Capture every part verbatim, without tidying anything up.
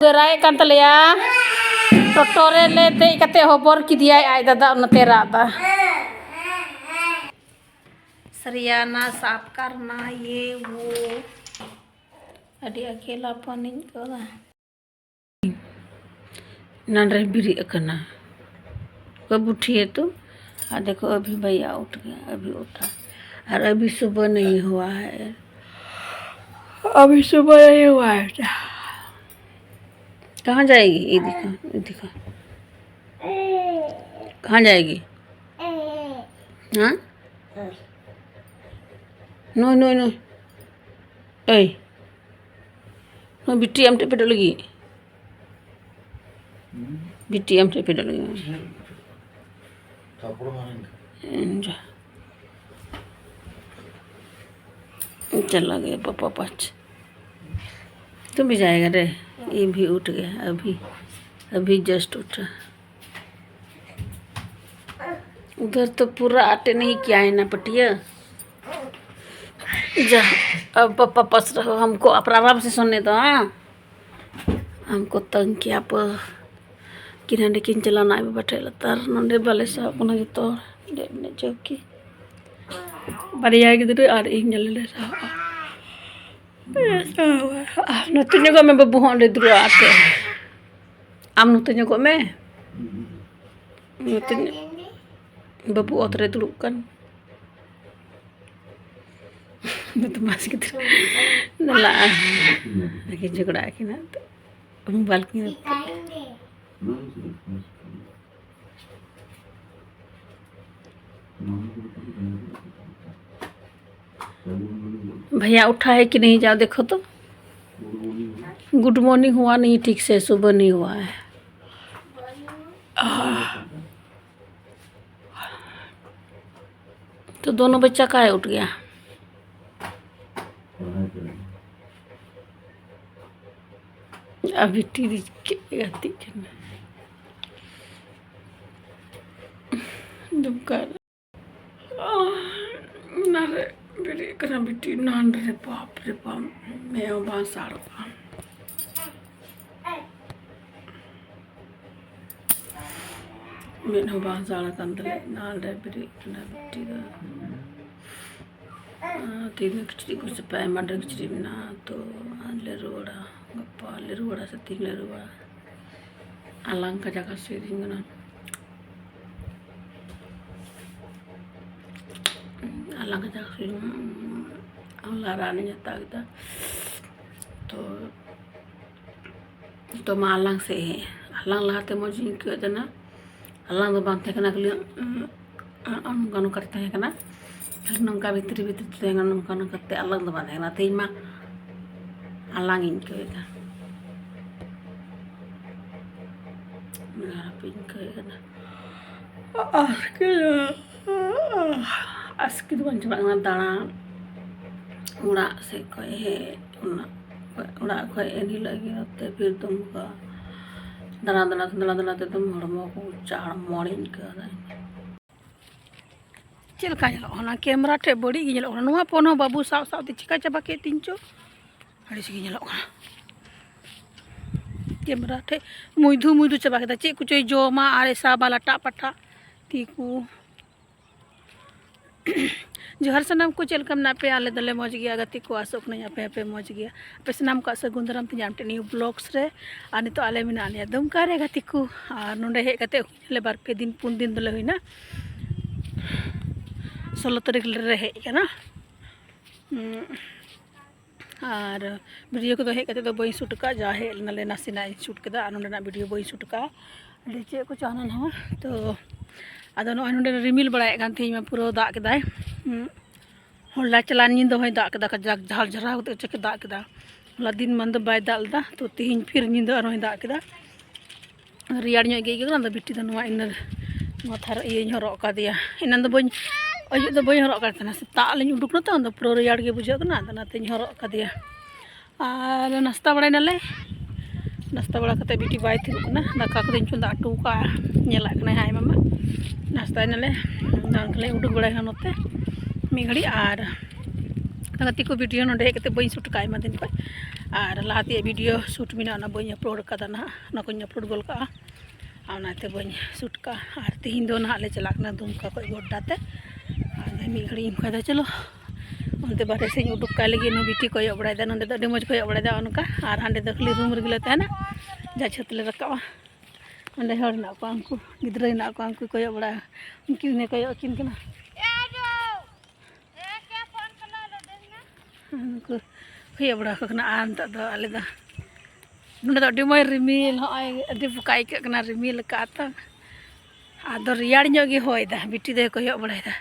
ᱜᱟᱹᱨᱟᱭᱮᱫ ᱠᱟᱱ ᱛᱟᱞᱮᱭᱟ᱾ ᱴᱳᱴᱳ ᱨᱮ ᱞᱮ ᱫᱮᱡ ᱠᱟᱛᱮ ᱦᱚᱵᱚᱨ ᱠᱮᱫᱮᱭᱟᱭ ᱟᱡ ᱫᱟᱫᱟ, ᱚᱱᱟᱛᱮ ᱨᱟᱜ ᱫᱟ᱾ ᱥᱟᱨᱤᱭᱟᱱᱟ ᱥᱟᱯ ᱠᱟᱨᱱᱟ ᱭᱮ ᱣᱳ᱾ ᱟᱹᱰᱤ ᱟᱹᱠᱮᱞᱟᱯᱚᱱᱤᱧ ᱟᱹᱭᱠᱟᱹᱣ ᱫᱟ᱾ ᱮᱱᱟᱱ ᱨᱮ ᱵᱮᱨᱮᱫ ᱟᱠᱟᱱᱟ᱾ ᱠᱚ ᱵᱩᱴᱷᱤᱭᱮ ᱛᱚ, ᱟᱨ ᱫᱮᱠᱷᱚ ᱟᱵᱷᱤ ᱵᱷᱟᱭᱭᱟ ᱩᱴᱷ ᱜᱮᱭᱟ, ᱟᱵᱷᱤ ᱩᱴᱷᱟ᱾ ᱟᱨ ᱟᱵᱷᱤ ᱥᱩᱵᱦ ᱱᱟᱦᱤ ᱦᱩᱣᱟ ᱦᱟᱭ, ᱟᱵᱷᱤ ᱥᱩᱵᱦ ᱱᱟᱦᱤ ᱦᱩᱣᱟ ᱦᱟᱭ᱾ ᱠᱟᱦᱟᱸ ᱡᱟᱭᱮᱜᱤ? ᱤᱫᱤ ᱠᱚ, ᱤᱫᱤ ᱠᱚ᱾ ᱠᱟᱦᱟᱸ ᱡᱟᱭᱮᱜᱤ? ᱦᱮᱸ? ᱱᱩᱭ, ᱱᱩᱭ, ᱱᱩᱭ᱾ ᱮᱭ᱾ ᱱᱩᱭ ᱵᱤᱴᱤ ᱟᱢ ᱴᱷᱮᱡ ᱯᱷᱮᱰᱚᱜ ᱞᱟᱹᱜᱤᱫ᱾ ᱵᱤᱴᱤ ᱟᱢ ᱴᱷᱮᱡ ᱯᱷᱮᱰᱚᱜ ᱞᱟᱹᱜᱤᱫ᱾ ᱮᱱ ᱡᱟ᱾ चला गया पापा पास। तुम भी जाएगा रे? ये भी उठ गया अभी, अभी जस्ट उठा। उधर तो पूरा अटेंड नहीं किया है ना पटिया। जा, अब पापा पास रहो, हमको आप आराम से सोने दो, हाँ? हमको तंग किया पर कि ᱱᱚᱸᱰᱮ ᱠᱤᱱ ᱪᱟᱞᱟᱣᱱᱟ ᱟᱡ ᱵᱟᱵᱟ ᱴᱷᱮᱡ ᱞᱟᱛᱟᱨ, ᱱᱚᱸᱰᱮ ᱵᱟᱞᱮ ᱥᱟᱦᱟᱜ ᱠᱟᱱᱟ ᱡᱚᱛᱚ ᱦᱚᱲ᱾ ᱰᱮᱡ ᱱᱮ ᱪᱟᱹᱣᱠᱤ᱾ ᱵᱟᱨᱭᱟ ᱜᱤᱫᱽᱨᱟᱹ ᱟᱨ ᱤᱧ ᱟᱞᱮ ᱞᱮ ᱥᱟᱦᱟᱜᱼᱟ᱾ ᱱᱚᱛᱮ ᱧᱚᱜᱚᱜ ᱢᱮ ᱵᱟᱹᱵᱩ, ᱦᱚᱸ ᱚᱸᱰᱮ ᱫᱩᱲᱩᱵ ᱟᱛᱮ᱾ ᱟᱢ ᱱᱚᱛᱮ ᱧᱚᱜᱚᱜ ᱢᱮ᱾ ᱱᱚᱛᱮ ᱧᱚᱜ᱾ ᱵᱟᱹᱵᱩ ᱚᱛ ᱨᱮ ᱫᱩᱲᱩᱵ ᱠᱟᱱ᱾ ᱵᱚᱫᱢᱟᱥ ᱜᱤᱫᱽᱨᱟᱹ᱾ ᱫᱮᱞᱟ᱾ ᱟᱹᱠᱤᱱ ᱡᱷᱚᱜᱽᱲᱟᱜ ᱟᱹᱠᱤᱱ ᱦᱟᱸᱜ᱾ ᱢᱳᱵᱟᱭᱤᱞ ᱠᱤᱱ ᱨᱟᱹᱯᱩᱫ᱾ भैया उठा है कि नहीं, जाओ देखो तो। गुड मॉर्निंग हुआ नहीं ठीक से, सुबह नहीं हुआ है। आह। तो दोनों बच्चा काहे उठ गया? ᱟᱨ ᱵᱷᱤᱛᱤᱨ ᱨᱮ ᱪᱤᱠᱟᱹ ᱜᱟᱛᱮᱜ ᱠᱟᱱᱟ? ᱫᱚᱢᱠᱟ ᱨᱮ᱾ ᱚᱱᱟᱨᱮ ᱵᱮᱨᱮᱫ ᱠᱟᱱᱟ ᱵᱤᱴᱤ, ᱮᱱᱟᱱ ᱨᱮ, ᱵᱟᱯ ᱨᱮ ᱵᱟᱯ, ᱢᱮᱫ ᱦᱚᱸ ᱵᱟᱝ ᱥᱟᱲᱚᱜᱼᱟ᱾ ᱢᱮᱫ ᱦᱚᱸ ᱵᱟᱝ ᱥᱟᱲ ᱟᱠᱟᱱ ᱛᱟᱞᱮᱭᱟ, ᱮᱱᱟᱱ ᱨᱮ ᱵᱮᱨᱮᱫ ᱠᱟᱱᱟ ᱵᱤᱴᱤ ᱫᱚ᱾ ᱟᱨ ᱛᱮᱦᱮᱧ ᱫᱚ ᱠᱤᱪᱨᱤᱡ ᱠᱚ ᱥᱟᱯᱷᱟᱭᱟ, ᱟᱭᱢᱟ ᱰᱷᱮᱨ ᱠᱤᱪᱨᱤᱡ ᱢᱮᱱᱟᱜᱼᱟ, ᱛᱚ ᱟᱨ ᱞᱮ ᱨᱩᱣᱟᱹᱲᱟ, ᱜᱟᱯᱟ ᱞᱮ ᱨᱩᱣᱟᱹᱲᱟ ᱥᱮ ᱛᱮᱦᱮᱧ ᱞᱮ ᱨᱩᱣᱟᱹᱲᱟ᱾ ᱟᱞᱟᱝ ᱠᱟᱡᱟᱠ ᱦᱟᱹᱥᱩᱭᱮᱫᱤᱧ ᱠᱟᱱᱟ, ᱟᱞᱟᱝ ᱠᱟᱡᱟᱠ ᱦᱟᱹᱥᱩᱭᱮᱫᱤᱧ ᱠᱟᱱᱟ᱾ ᱦᱚᱞᱟ ᱨᱟᱱᱤᱧ ᱦᱟᱛᱟᱣ ᱠᱮᱫᱟ, ᱛᱚ ᱛᱚ ᱢᱟ ᱟᱞᱟᱝ ᱥᱮᱫ ᱦᱮᱡ, ᱟᱞᱟᱝ ᱞᱟᱦᱟᱛᱮ ᱢᱚᱡᱽ ᱤᱧ ᱟᱹᱭᱠᱟᱹᱣᱮᱫ ᱛᱟᱦᱮᱱᱟ, ᱟᱞᱟᱝ ᱫᱚ ᱵᱟᱝ ᱛᱟᱦᱮᱸ ᱠᱟᱱᱟ, ᱠᱷᱟᱹᱞᱤ ᱱᱚᱝᱠᱟ ᱱᱚᱝᱠᱟ ᱛᱮ ᱛᱟᱦᱮᱸ ᱠᱟᱱᱟ, ᱱᱚᱝᱠᱟ ᱵᱷᱤᱛᱨᱤ ᱵᱷᱤᱛᱨᱤ ᱛᱮ ᱛᱟᱦᱮᱸ ᱠᱟᱱᱟ, ᱱᱚᱝᱠᱟ ᱱᱚᱝᱠᱟ ᱛᱮ ᱟᱞᱟᱝ ᱫᱚ ᱵᱟᱝ ᱛᱟᱦᱮᱸ ᱠᱟᱱᱟ᱾ ᱛᱮᱦᱮᱧ ᱢᱟ ᱟᱞᱟᱝ ᱤᱧ ᱟᱹᱭᱠᱟᱹᱣᱮᱫᱟ, ᱟᱨ ᱦᱟᱯᱮᱧ ᱟᱹᱭᱠᱟᱹᱣᱮᱫ ᱠᱟᱱᱟ᱾ ᱟᱥᱠᱮ, ᱟᱥᱠᱮ ᱫᱚ ᱵᱟᱝ ᱪᱟᱵᱟᱜ ᱠᱟᱱᱟ ᱫᱟᱬᱟ, ᱚᱲᱟᱜ ᱥᱮᱫ ᱠᱷᱚᱱ ᱦᱮᱡ, ᱚᱱᱟ ᱚᱲᱟᱜ ᱠᱷᱚᱱ ᱮᱱ ᱦᱤᱞᱳᱜ ᱜᱮ ᱱᱚᱛᱮ ᱵᱤᱨ ᱫᱩᱢᱠᱟ ᱫᱟᱬᱟ ᱫᱟᱬᱟ ᱛᱮ, ᱫᱟᱬᱟ ᱫᱟᱬᱟ ᱛᱮ ᱮᱠᱫᱚᱢ ᱦᱚᱲᱢᱚ ᱠᱚ ᱪᱟᱲᱢᱚᱲᱤᱧ ᱟᱹᱭᱠᱟᱹᱣ ᱫᱟ᱾ ᱪᱮᱫ ᱞᱮᱠᱟ ᱧᱮᱞᱚᱜ ᱠᱟᱱᱟ? ᱠᱮᱢᱨᱟ ᱴᱷᱮᱡ ᱵᱟᱹᱲᱤᱡ ᱜᱮ ᱧᱮᱞᱚᱜ ᱠᱟᱱᱟ᱾ ᱱᱚᱣᱟ ᱯᱷᱳᱱ ᱦᱚᱸ ᱵᱟᱹᱵᱩ ᱥᱟᱵ ᱥᱟᱵ ᱛᱮ ᱪᱤᱠᱟ ᱪᱟᱵᱟ ᱠᱮᱫ ᱛᱤᱧ ᱪᱚ, ᱟᱹᱲᱤᱥ ᱜᱮ ᱧᱮᱞᱚᱜ ᱠᱟᱱᱟ᱾ ᱠᱮᱢᱨᱟ ᱴᱷᱮᱡ ᱢᱩᱭᱫᱷᱩ ᱢᱩᱭᱫᱷᱩ ᱪᱟᱵᱟ ᱠᱮᱫᱟ, ᱪᱮᱫ ᱠᱚᱪᱚᱭ ᱡᱚᱢᱟ ᱟᱨ ᱮ ᱥᱟᱵᱟ ᱞᱟᱴᱟᱜ ᱯᱟᱴᱟᱜ ᱛᱤ ᱠᱚ᱾ ᱡᱚᱦᱟᱨ ᱥᱟᱱᱟᱢ ᱠᱚ, ᱪᱮᱫ ᱞᱮᱠᱟ ᱢᱮᱱᱟᱜ ᱯᱮᱭᱟ? ᱟᱞᱮ ᱫᱚᱞᱮ ᱢᱚᱡᱽ ᱜᱮᱭᱟ ᱜᱟᱛᱮ ᱠᱚ, ᱟᱥᱚᱜ ᱠᱟᱹᱱᱟᱹᱧ ᱟᱯᱮ ᱦᱚᱸᱯᱮ ᱢᱚᱡᱽ ᱜᱮᱭᱟ᱾ ᱟᱯᱮ ᱥᱟᱱᱟᱢ ᱠᱚᱣᱟᱜ ᱥᱟᱹᱜᱩᱱ ᱫᱟᱨᱟᱢ ᱛᱤᱧ ᱟᱢ ᱴᱷᱮᱱ ᱱᱤᱭᱩ ᱵᱞᱚᱜᱥ ᱨᱮ᱾ ᱟᱨ ᱱᱤᱛᱚᱜ ᱟᱞᱮ ᱢᱮᱱᱟᱜ ᱞᱮᱭᱟ ᱫᱩᱢᱠᱟ ᱨᱮ ᱜᱟᱛᱮ ᱠᱚ, ᱟᱞᱮ ᱵᱟᱨ ᱯᱮ ᱫᱤᱱ ᱯᱩᱱ ᱫᱤᱱ ᱫᱚᱞᱮ ᱦᱩᱭᱱᱟ, ᱥᱳᱞᱳ ᱛᱟᱹᱨᱤᱠᱷ ᱞᱮ ᱦᱮᱡ ᱟᱠᱟᱱᱟ᱾ ᱩᱸ, ᱟᱨ ᱵᱷᱤᱰᱤᱭᱳ ᱠᱚᱫᱚ ᱦᱮᱡ ᱠᱟᱛᱮ ᱫᱚ ᱵᱟᱹᱧ ᱥᱩᱴ ᱟᱠᱟᱫ, ᱡᱟ ᱦᱮᱡ ᱞᱮᱱᱟᱞᱮ ᱱᱟᱥᱮᱱᱟᱜ ᱤᱧ ᱥᱩᱴ ᱠᱮᱫᱟ, ᱟᱨ ᱱᱚᱸᱰᱮᱱᱟᱜ ᱵᱷᱤᱰᱤᱭᱳ ᱵᱟᱹᱧ ᱥᱩᱴ ᱟᱠᱟᱫᱼᱟ᱾ ᱟᱹᱰᱤ ᱪᱮᱫ ᱠᱚᱪᱚ ᱦᱟᱱᱟ ᱱᱟᱣᱟ᱾ ᱛᱚ ᱟᱫᱚ ᱱᱚᱜᱼᱚᱭ ᱱᱚᱸᱰᱮ ᱨᱤᱢᱤᱞ ᱵᱟᱲᱟᱭᱮᱫ ᱠᱟᱱ ᱛᱟᱦᱮᱸᱧ ᱢᱟ, ᱯᱩᱨᱟᱹ ᱫᱟᱜ ᱠᱮᱫᱟᱭ᱾ ᱦᱩᱸ, ᱦᱚᱞᱟ ᱪᱟᱞᱟᱣ ᱧᱤᱫᱟᱹ ᱦᱚᱸᱭ ᱫᱟᱜ ᱠᱮᱫᱟ, ᱠᱟᱡᱟᱠ ᱡᱷᱟᱨ ᱡᱷᱟᱨᱟᱣ ᱠᱟᱛᱮ ᱪᱮᱫ ᱫᱟᱜ ᱠᱮᱫᱟ᱾ ᱦᱚᱞᱟ ᱫᱤᱱ ᱢᱟᱱ ᱫᱚ ᱵᱟᱭ ᱫᱟᱜ ᱞᱮᱫᱟ, ᱛᱚ ᱛᱮᱦᱮᱧ ᱯᱷᱤᱨ ᱧᱤᱫᱟᱹ ᱟᱨᱦᱚᱸᱭ ᱫᱟᱜ ᱠᱮᱫᱟ᱾ ᱨᱮᱭᱟᱲ ᱧᱚᱜ ᱜᱮ ᱟᱹᱭᱠᱟᱹᱜ ᱠᱟᱱᱟ᱾ ᱟᱫᱚ ᱵᱤᱴᱤ ᱫᱚ ᱱᱚᱣᱟ ᱤᱱᱟᱨ, ᱱᱚᱣᱟ ᱛᱷᱟᱨ ᱤᱭᱟᱹᱧ ᱦᱚᱨᱚᱜ ᱟᱠᱟᱫᱮᱭᱟ᱾ ᱮᱱᱟᱱ ᱫᱚ ᱵᱟᱹᱧ, ᱟᱹᱭᱩᱵ ᱫᱚ ᱵᱟᱹᱧ ᱦᱚᱨᱚᱜ ᱟᱠᱟᱫ ᱛᱟᱦᱮᱱᱟ, ᱥᱮᱛᱟᱜ ᱞᱤᱧ ᱩᱰᱩᱠ ᱱᱟ ᱛᱚ, ᱟᱫᱚ ᱯᱩᱨᱟᱹ ᱨᱮᱭᱟᱲ ᱜᱮ ᱵᱩᱡᱷᱟᱹᱜ ᱠᱟᱱᱟ, ᱟᱫᱚ ᱚᱱᱟᱛᱮᱧ ᱦᱚᱨᱚᱜ ᱟᱠᱟᱫᱮᱭᱟ᱾ ᱟᱨ ᱱᱟᱥᱛᱟ ᱵᱟᱲᱟᱭᱱᱟᱞᱮ, ᱱᱟᱥᱛᱟ ᱵᱟᱲᱟ ᱠᱟᱛᱮ ᱵᱤᱴᱤ ᱵᱟᱭ ᱛᱷᱤᱨᱚᱜ ᱠᱟᱱᱟ, ᱫᱟᱠᱟ ᱠᱚᱫᱚᱧ ᱪᱚᱸᱫᱟ ᱦᱚᱴᱚ ᱠᱟᱜᱼᱟ, ᱧᱮᱞᱟᱜ ᱠᱟᱱᱟᱭ ᱦᱟᱸᱜ ᱟᱡ ᱢᱟᱢᱟ᱾ ᱱᱟᱥᱛᱟᱭᱱᱟᱞᱮ, ᱫᱟᱬᱟᱱ ᱠᱷᱚᱱᱞᱮ ᱩᱰᱩᱠ ᱵᱟᱲᱟᱭᱱᱟ ᱱᱚᱛᱮ ᱢᱤᱫ ᱜᱷᱟᱹᱲᱤᱡ, ᱟᱨ ᱜᱟᱛᱮ ᱠᱚ ᱵᱷᱤᱰᱤᱭᱳ ᱱᱚᱸᱰᱮ ᱦᱮᱡ ᱠᱟᱛᱮ ᱵᱟᱹᱧ ᱥᱩᱴ ᱠᱟᱜᱼᱟ ᱟᱭᱢᱟ ᱫᱤᱱ ᱠᱷᱚᱱ, ᱟᱨ ᱞᱟᱦᱟ ᱛᱮᱭᱟᱜ ᱵᱷᱤᱰᱤᱭᱳ ᱥᱩᱴ ᱢᱮᱱᱟᱜᱼᱟ, ᱚᱱᱟ ᱵᱟᱹᱧ ᱟᱯᱞᱳᱰ ᱠᱟᱫᱟ ᱱᱟᱦᱟᱜ, ᱚᱱᱟ ᱠᱚᱧ ᱟᱯᱞᱳᱰ ᱜᱚᱫ ᱠᱟᱜᱼᱟ᱾ ᱚᱱᱟᱛᱮ ᱵᱟᱹᱧ ᱥᱩᱴ ᱠᱟᱜᱼᱟ᱾ ᱟᱨ ᱛᱤᱦᱤᱧ ᱫᱚ ᱱᱟᱦᱟᱜ ᱞᱮ ᱪᱟᱞᱟᱜ ᱠᱟᱱᱟ ᱫᱩᱢᱠᱟ ᱠᱷᱚᱡ ᱜᱚᱰᱰᱟ ᱛᱮ᱾ ᱟᱫᱚ ᱢᱤᱫ ᱜᱷᱟᱹᱲᱤᱡ ᱤᱧ ᱚᱱᱠᱟ ᱫᱚ ᱪᱚᱞᱚ ᱚᱱᱛᱮ ᱵᱟᱨᱦᱮ ᱥᱮᱫ ᱤᱧ ᱩᱰᱩᱠ ᱠᱟᱭ ᱞᱟᱹᱜᱤᱫ᱾ ᱱᱩᱭ ᱵᱤᱴᱤ ᱠᱚᱭᱚᱜ ᱵᱟᱲᱟᱭᱮᱫᱟ, ᱱᱚᱸᱰᱮ ᱫᱚ ᱟᱹᱰᱤ ᱢᱚᱡᱽ ᱠᱚᱭᱚᱜ ᱵᱟᱲᱟᱭᱮᱫᱟ ᱚᱱᱠᱟ᱾ ᱟᱨ ᱦᱟᱸᱰᱮ ᱫᱚ ᱠᱷᱟᱹᱞᱤ ᱨᱩᱢ ᱨᱮᱜᱮ ᱞᱮ ᱛᱟᱦᱮᱱᱟ, ᱡᱟ ᱪᱷᱟᱹᱛ ᱞᱮ ᱨᱟᱠᱟᱵᱼᱟ᱾ ᱚᱸᱰᱮ ᱦᱚᱲ ᱦᱮᱱᱟᱜ ᱠᱚᱣᱟ, ᱩᱱᱠᱩ ᱜᱤᱫᱽᱨᱟᱹ ᱦᱮᱱᱟᱜ ᱠᱚᱣᱟ, ᱩᱱᱠᱩ ᱠᱚᱭᱚᱜ ᱵᱟᱲᱟ, ᱩᱱᱠᱤᱱ ᱦᱚᱸ ᱠᱚᱭᱚᱜ ᱟᱹᱠᱤᱱ ᱠᱟᱱᱟ᱾ ᱩᱱᱠᱩ ᱠᱚᱭᱚᱜ ᱵᱟᱲᱟ ᱟᱠᱚ ᱠᱟᱱᱟ᱾ ᱟᱨ ᱱᱤᱛᱚᱜ ᱫᱚ ᱟᱞᱮ ᱫᱚ ᱱᱚᱸᱰᱮ ᱫᱚ ᱟᱹᱰᱤ ᱢᱚᱡᱽ ᱨᱤᱢᱤᱞ, ᱦᱚᱸᱜᱼᱚᱭ ᱟᱹᱰᱤ ᱵᱚᱠᱟ ᱟᱹᱭᱠᱟᱹᱜ ᱠᱟᱱᱟ, ᱨᱤᱢᱤᱞ ᱟᱠᱟᱫᱼᱟ ᱛᱚ᱾ ᱟᱫᱚ ᱨᱮᱭᱟᱲ ᱧᱚᱜ ᱜᱮ ᱦᱚᱭ ᱫᱟ, ᱵᱤᱴᱤ ᱫᱚᱭ ᱠᱚᱭᱚᱜ ᱵᱟᱲᱟᱭᱮᱫᱟ᱾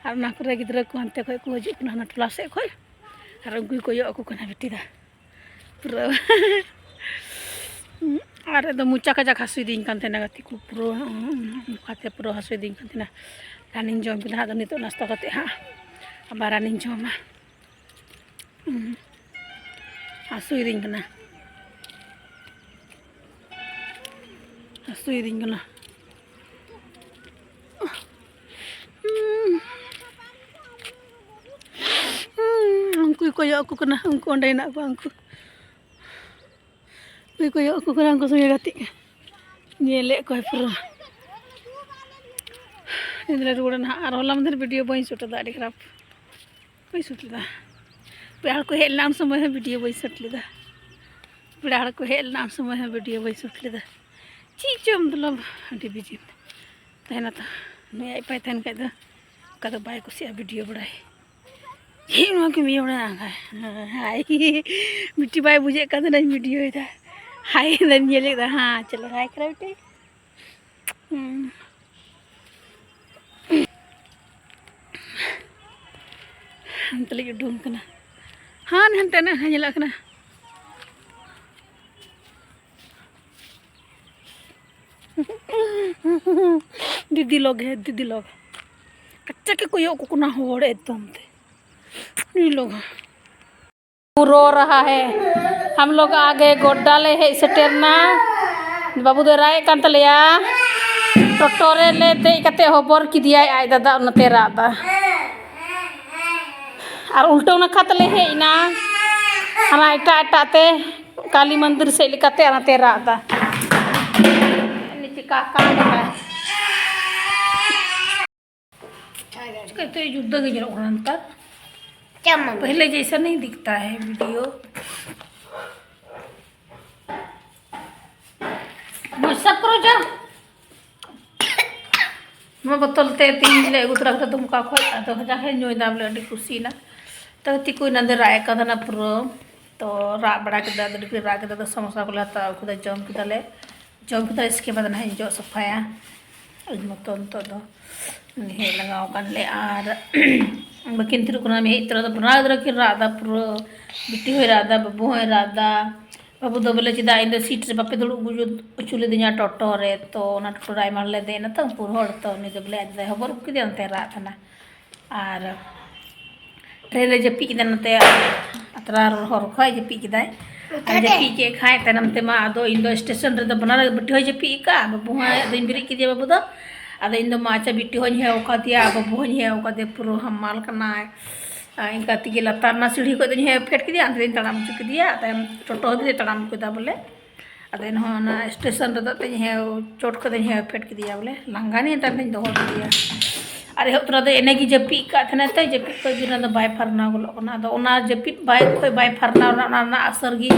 ᱟᱨ ᱚᱱᱟ ᱠᱚᱨᱮ ᱜᱤᱫᱽᱨᱟᱹ ᱠᱚ ᱦᱟᱱᱛᱮ ᱠᱷᱚᱡ ᱠᱚ ᱦᱤᱡᱩᱜ ᱠᱟᱱᱟ, ᱦᱟᱱᱟ ᱴᱚᱞᱟ ᱥᱮᱫ ᱠᱷᱚᱡ, ᱟᱨ ᱩᱱᱠᱩᱭ ᱠᱚᱭᱚᱜ ᱟᱠᱚ ᱠᱟᱱᱟ ᱵᱤᱴᱤ ᱫᱚ᱾ ᱯᱩᱨᱟᱹ ᱟᱨ ᱫᱚ ᱢᱚᱪᱟ ᱠᱟᱡᱟᱠ ᱦᱟᱹᱥᱩᱭᱮᱫᱤᱧ ᱠᱟᱱ ᱛᱟᱦᱮᱱᱟ ᱜᱟᱛᱮ ᱠᱚ, ᱯᱩᱨᱟᱹ ᱚᱱᱠᱟᱛᱮ ᱯᱩᱨᱟᱹ ᱦᱟᱹᱥᱩᱭᱮᱫᱤᱧ ᱠᱟᱱ ᱛᱟᱦᱮᱱᱟ᱾ ᱨᱟᱱᱤᱧ ᱡᱚᱢ ᱠᱮᱫᱟ ᱦᱟᱸᱜ, ᱟᱫᱚ ᱱᱤᱛᱚᱜ ᱱᱟᱥᱛᱟ ᱠᱟᱛᱮ ᱦᱟᱸᱜ ᱟᱵᱟᱨ ᱨᱟᱱᱤᱧ ᱡᱚᱢᱟ᱾ ᱦᱩᱸ᱾ ᱦᱟᱹᱥᱩᱭᱮᱫᱤᱧ ᱠᱟᱱᱟ, ᱦᱟᱹᱥᱩᱭᱮᱫᱤᱧ ᱠᱟᱱᱟ᱾ ᱦᱩᱸ᱾ ᱦᱩᱸ, ᱩᱱᱠᱩ ᱠᱚᱭᱚᱜ ᱟᱠᱚ ᱠᱟᱱᱟ, ᱩᱱᱠᱩ ᱚᱸᱰᱮ ᱦᱮᱱᱟᱜ ᱠᱚᱣᱟ, ᱩᱱᱠᱩ᱾ ᱩᱱᱠᱩ ᱠᱚᱭᱚᱜ ᱟᱠᱚ ᱠᱟᱱᱟ, ᱩᱱᱠᱩ ᱥᱚᱸᱜᱮ ᱜᱟᱛᱮᱜ᱾ ᱧᱮᱞᱮᱫ ᱠᱚᱣᱟᱭ ᱯᱩᱨᱟᱹ᱾ ᱱᱤᱛ ᱞᱮ ᱨᱩᱣᱟᱹᱲᱟ ᱱᱟᱦᱟᱜ, ᱟᱨ ᱦᱚᱞᱟ ᱢᱟᱫᱷᱮᱨ ᱵᱷᱤᱰᱤᱭᱳ ᱵᱟᱹᱧ ᱥᱩᱴ ᱮᱫᱟ, ᱟᱹᱰᱤ ᱠᱷᱟᱨᱟᱯ᱾ ᱵᱟᱹᱧ ᱥᱩᱴ ᱞᱮᱫᱟ᱾ ᱯᱮᱲᱟ ᱦᱚᱲ ᱠᱚ ᱦᱮᱡ ᱞᱮᱱᱟ, ᱩᱱ ᱥᱚᱢᱚᱭ ᱦᱚᱸ ᱵᱷᱤᱰᱤᱭᱳ ᱵᱟᱹᱧ ᱥᱩᱴ ᱞᱮᱫᱟ᱾ ᱯᱮᱲᱟ ᱦᱚᱲ ᱠᱚ ᱦᱮᱡ ᱞᱮᱱᱟ, ᱩᱱ ᱥᱚᱢᱚᱭ ᱦᱚᱸ ᱵᱷᱤᱰᱤᱭᱳ ᱵᱟᱹᱧ ᱥᱩᱴ ᱞᱮᱫᱟ᱾ ᱪᱮᱫ ᱪᱚ ᱢᱚᱛᱞᱚᱵ ᱟᱹᱰᱤ ᱵᱤᱡᱤ ᱛᱟᱦᱮᱱᱟ ᱛᱚ᱾ ᱱᱩᱭ ᱟᱡ ᱯᱟᱭ ᱛᱟᱦᱮᱱ ᱠᱷᱟᱡ ᱫᱚ ᱚᱱᱠᱟ ᱫᱚ ᱵᱟᱭ ᱠᱩᱥᱤᱭᱟᱜᱼᱟ ᱵᱷᱤᱰᱤᱭᱳ ᱵᱟᱲᱟᱭ᱾ ᱪᱮᱫ ᱱᱚᱣᱟ ᱠᱟᱹᱢᱤ ᱵᱟᱲᱟᱭᱟ? ᱦᱟᱭ, ᱵᱤᱴᱤ ᱵᱟᱭ ᱵᱩᱡᱮᱫ ᱠᱟᱱ ᱛᱟᱦᱮᱱᱟ ᱵᱷᱤᱰᱤᱭᱳᱭᱮᱫᱟ᱾ ᱦᱟᱭ ᱫᱟᱧ ᱧᱮᱞᱮᱫᱟ, ᱦᱮᱸ ᱪᱚᱞᱚ ᱦᱟᱭ ᱠᱟᱱᱟ ᱵᱤᱴᱤ᱾ ᱦᱩᱸ᱾ ᱦᱟᱱᱛᱮ ᱞᱤᱧ ᱩᱰᱩᱝ ᱠᱟᱱᱟ᱾ ᱦᱟᱱ ᱦᱟᱱᱛᱮ ᱱᱟ ᱦᱟᱸ ᱧᱮᱞᱚᱜ ᱠᱟᱱᱟ᱾ ᱫᱤᱫᱤ ᱞᱚᱜ ᱦᱮ, ᱫᱤᱫᱤ ᱞᱚᱜ᱾ ᱠᱟᱪᱟ ᱠᱮ ᱠᱚᱭᱚᱜ ᱠᱚ ᱠᱟᱱᱟ ᱦᱚᱲ ᱮᱠᱫᱚᱢ ᱛᱮ᱾ ᱱᱩᱭ ᱞᱚᱜ᱾ ᱨᱚ ᱨᱟᱦᱟ ᱦᱮ᱾ ᱦᱟᱢ ᱞᱚᱜ ᱟᱜᱮ ᱜᱚᱰᱰᱟ ᱞᱮ ᱦᱮᱡ ᱥᱮᱴᱮᱨ ᱱᱟ᱾ ᱵᱟᱹᱵᱩ ᱫᱚᱭ ᱨᱟᱜ ᱮᱫ ᱠᱟᱱ ᱛᱟᱞᱮᱭᱟ᱾ ᱴᱚᱴᱚ ᱨᱮ ᱞᱮ ᱫᱮᱡ ᱠᱟᱛᱮ ᱦᱚᱵᱚᱨ ᱠᱮᱫᱮᱭᱟᱭ ᱟᱡ ᱫᱟᱫᱟ, ᱚᱱᱟᱛᱮ ᱨᱟᱜ ᱫᱟ᱾ ᱟᱨ ᱩᱞᱴᱟᱹᱣ ᱱᱟᱠᱷᱟ ᱛᱮᱞᱮ ᱦᱮᱡ ᱮᱱᱟ, ᱦᱟᱱᱟ ᱮᱴᱟᱜ ᱮᱴᱟᱜ ᱛᱮ, ᱠᱟᱞᱤ ᱢᱚᱱᱫᱤᱨ ᱥᱮᱫ ᱞᱮᱠᱟᱛᱮ, ᱚᱱᱟᱛᱮ ᱨᱟᱜ ᱫᱟ᱾ ᱱᱤᱪᱮ ᱠᱟᱠᱟ ᱞᱮᱠᱟ᱾ ᱪᱤᱠᱟᱹᱛᱮ ᱡᱩᱫᱟᱹ ᱜᱮ ᱧᱮᱞᱚᱜ ᱠᱟᱱᱟ ᱱᱮᱛᱟᱨ᱾ ᱪᱟᱢ᱾ पहले जैसा नहीं दिखता है वीडियो। ᱢᱚᱡᱽ ᱥᱟᱵ ᱠᱚᱨᱚ ᱡᱟ᱾ ᱱᱚᱣᱟ ᱵᱚᱛᱚᱞ ᱛᱮ ᱛᱤᱦᱤᱧ ᱞᱮ ᱟᱹᱜᱩ ᱛᱚᱨᱟ ᱠᱮᱫᱟ ᱫᱩᱢᱠᱟ ᱠᱷᱚᱡ᱾ ᱟᱫᱚ ᱠᱟᱡᱟᱠ ᱮ ᱧᱩᱭᱫᱟ ᱵᱚᱞᱮ, ᱟᱹᱰᱤ ᱠᱩᱥᱤᱭᱮᱱᱟ᱾ ᱛᱚ ᱛᱤᱠᱩᱭ ᱱᱟᱸᱫᱮ ᱨᱟᱜ ᱮᱫ ᱠᱟᱱ ᱛᱟᱦᱮᱱᱟ ᱯᱩᱨᱟᱹ᱾ ᱛᱚ ᱨᱟᱜ ᱵᱟᱲᱟ ᱠᱮᱫᱟ, ᱟᱫᱚ ᱨᱟᱜ ᱠᱮᱫᱟ, ᱟᱫᱚ ᱥᱚᱢᱳᱥᱟ ᱠᱚᱞᱮ ᱦᱟᱛᱟᱣ ᱟᱹᱜᱩ ᱠᱮᱫᱟ, ᱡᱚᱢ ᱠᱮᱫᱟᱞᱮ᱾ ᱡᱚᱢ ᱠᱮᱫᱟ, ᱤᱥᱠᱮ ᱵᱟᱫ ᱱᱟᱦᱟᱜ ᱤᱧ ᱡᱚᱜ ᱥᱟᱯᱷᱟᱭᱟ᱾ ᱤᱧ ᱢᱚᱛᱚ ᱱᱤᱛᱚᱜ ᱫᱚ ᱦᱮᱡ ᱞᱟᱜᱟᱣ ᱟᱠᱟᱱ ᱞᱮ᱾ ᱟᱨ ᱵᱟᱹᱠᱤᱱ ᱛᱤᱨᱩᱜ ᱠᱟᱱᱟ, ᱦᱮᱡ ᱛᱚᱨᱟ ᱫᱚ ᱵᱟᱱᱟᱨ ᱜᱤᱫᱽᱨᱟᱹ ᱠᱤᱱ ᱨᱟᱜ ᱮᱫᱟ ᱯᱩᱨᱟᱹ᱾ ᱵᱤᱴᱤ ᱦᱚᱸᱭ ᱨᱟᱜ ᱮᱫᱟ, ᱵᱟᱹᱵᱩ ᱦᱚᱸᱭ ᱨᱟᱜ ᱮᱫᱟ᱾ ᱵᱟᱹᱵᱩ ᱫᱚ ᱵᱚᱞᱮ, "ᱪᱮᱫᱟᱜ ᱤᱧ ᱫᱚ ᱥᱤᱴ ᱨᱮ ᱵᱟᱯᱮ ᱫᱩᱲᱩᱵ ᱦᱚᱪᱚ ᱞᱤᱫᱤᱧᱟ ᱴᱳᱴᱳ ᱨᱮ?" ᱛᱚ ᱚᱱᱟ ᱴᱳᱴᱳ ᱨᱮ ᱟᱭᱢᱟ ᱦᱚᱲ ᱞᱮ ᱫᱮᱡ ᱮᱱᱟ ᱛᱚ, ᱩᱱᱠᱩ ᱦᱚᱲ ᱛᱚ ᱩᱱᱤ ᱫᱚ ᱵᱚᱞᱮ ᱟᱡ ᱫᱟᱫᱟᱭ ᱦᱚᱵᱚᱨ ᱟᱹᱜᱩ ᱠᱮᱫᱮᱭᱟ, ᱚᱱᱛᱮ ᱨᱟᱜ ᱛᱟᱦᱮᱱᱟ᱾ ᱟᱨ ᱴᱨᱮᱱ ᱨᱮ ᱡᱟᱹᱯᱤᱫ ᱠᱮᱫᱟ, ᱱᱚᱛᱮ ᱟᱛᱨᱟ ᱦᱚᱨ ᱠᱷᱚᱡ ᱡᱟᱹᱯᱤᱫ ᱠᱮᱫᱟᱭ᱾ ᱟᱨ ᱡᱟᱹᱯᱤᱫ ᱠᱮᱫ ᱠᱷᱟᱡ ᱛᱟᱭᱱᱚᱢ ᱛᱮᱢᱟ ᱟᱫᱚ ᱤᱧ ᱫᱚ ᱥᱴᱮᱥᱚᱱ ᱨᱮᱫᱚ ᱵᱟᱱᱟᱨ ᱵᱤᱴᱤ ᱦᱚᱸᱭ ᱡᱟᱹᱯᱤᱫ ᱟᱠᱟᱫᱼᱟ, ᱵᱟᱹᱵᱩ ᱦᱚᱸ ᱟᱫᱚᱧ ᱵᱮᱨᱮᱫ ᱠᱮᱫᱮᱭᱟ ᱵᱟᱹᱵᱩ ᱫᱚ᱾ ᱟᱫᱚ ᱤᱧ ᱫᱚ ᱢᱟ ᱟᱪᱪᱷᱟ ᱵᱤᱴᱤ ᱦᱚᱸᱧ ᱦᱮᱣ ᱠᱟᱫᱮᱭᱟ, ᱵᱟᱹᱵᱩ ᱦᱚᱸᱧ ᱦᱮᱣ ᱠᱟᱫᱮᱭᱟ, ᱯᱩᱨᱟᱹ ᱦᱟᱢᱟᱞ ᱠᱟᱱᱟᱭ᱾ ᱟᱨ ᱤᱱᱠᱟ ᱛᱮᱜᱮ ᱞᱟᱛᱟᱨ ᱚᱱᱟ ᱥᱤᱲᱦᱤ ᱠᱷᱚᱡ ᱫᱚᱧ ᱦᱮᱣ ᱯᱷᱮᱰ ᱠᱮᱫᱮᱭᱟ, ᱚᱱᱛᱮ ᱫᱚᱧ ᱛᱟᱲᱟᱢ ᱦᱚᱪᱚ ᱠᱮᱫᱮᱭᱟ, ᱛᱟᱭᱚᱢ ᱴᱳᱴᱳ ᱦᱟᱹᱵᱤᱡ ᱮ ᱛᱟᱲᱟᱢ ᱠᱮᱫᱟ ᱵᱚᱞᱮ᱾ ᱟᱫᱚ ᱮᱱᱦᱚᱸ ᱚᱱᱟ ᱥᱴᱮᱥᱚᱱ ᱨᱮᱫᱚ ᱛᱮᱧ ᱦᱮᱣ, ᱪᱚᱴ ᱠᱷᱚᱡ ᱫᱚᱧ ᱦᱮᱣ ᱯᱷᱮᱰ ᱠᱮᱫᱮᱭᱟ ᱵᱚᱞᱮ, ᱞᱟᱸᱜᱟ ᱱᱤᱭᱟᱹ ᱛᱟᱭᱚᱢ ᱫᱚᱧ ᱫᱚᱦᱚ ᱠᱮᱫᱮᱭᱟ᱾ ᱟᱨ ᱮᱦᱚᱵ ᱛᱚᱨᱟ ᱫᱚ ᱮᱱᱮ ᱜᱮ ᱡᱟᱹᱯᱤᱫ ᱠᱟᱜ ᱛᱟᱦᱮᱱᱟᱭ ᱛᱚ, ᱡᱟᱹᱯᱤᱫ ᱠᱷᱚᱡ ᱜᱮ ᱚᱱᱟ ᱫᱚ ᱵᱟᱭ ᱯᱷᱟᱨᱱᱟᱣ ᱜᱚᱞᱚᱜ ᱠᱟᱱᱟ᱾ ᱟᱫᱚ ᱚᱱᱟ ᱡᱟᱹᱯᱤᱫ ᱵᱟᱭ ᱠᱷᱚᱡ ᱵᱟᱭ ᱯᱷᱟᱨᱱᱟᱣ ᱨᱮᱱᱟᱜ ᱚᱱᱟ ᱨᱮᱱᱟᱜ ᱟᱥᱟᱹᱨ ᱜᱮ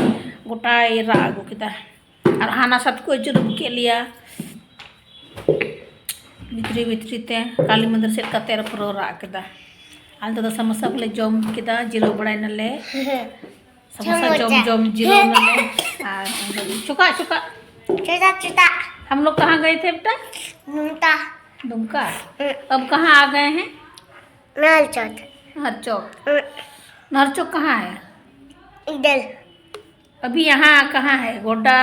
ᱜᱚᱴᱟᱭ ᱨᱟᱜ ᱟᱹᱜᱩ ᱠᱮᱫᱟ᱾ ᱟᱨ ᱦᱟᱱᱟ ᱥᱟᱛ ᱠᱚ ᱟᱹᱪᱩᱨ ᱟᱹᱜᱩ ᱠᱮᱫ ᱞᱮᱭᱟ᱾ ᱵᱷᱤᱛᱨᱤ ᱵᱷᱤᱛᱨᱤ ᱛᱮ ᱠᱟᱞᱤ ᱢᱚᱱᱫᱤᱨ ᱥᱮᱫ ᱠᱟᱛᱮ ᱨᱮ ᱯᱩᱨᱟᱹ ᱨᱟᱜ ᱠᱮᱫᱟ᱾ ᱟᱞᱮ ᱫᱚ ᱥᱟᱢᱳᱥᱟ ᱠᱚᱞᱮ ᱡᱚᱢ ᱠᱮᱫᱟ, ᱡᱤᱨᱟᱹᱣ ᱵᱟᱲᱟᱭ ᱱᱟᱞᱮ᱾ ᱥᱟᱢᱳᱥᱟ ᱡᱚᱢ ᱡᱚᱢ ᱡᱤᱨᱟᱹᱣ ᱱᱟᱞᱮ᱾ ᱟᱨ ᱪᱩᱠᱟ ᱪᱩᱠᱟ। छोटा छोटा। हम लोग कहाँ गए थे बेटा? दुमका। दुमका। अब कहाँ आ गए हैं? नहर चौक। नहर चौक। नहर चौक कहाँ है? इधर। अभी यहाँ कहाँ है? गोड्डा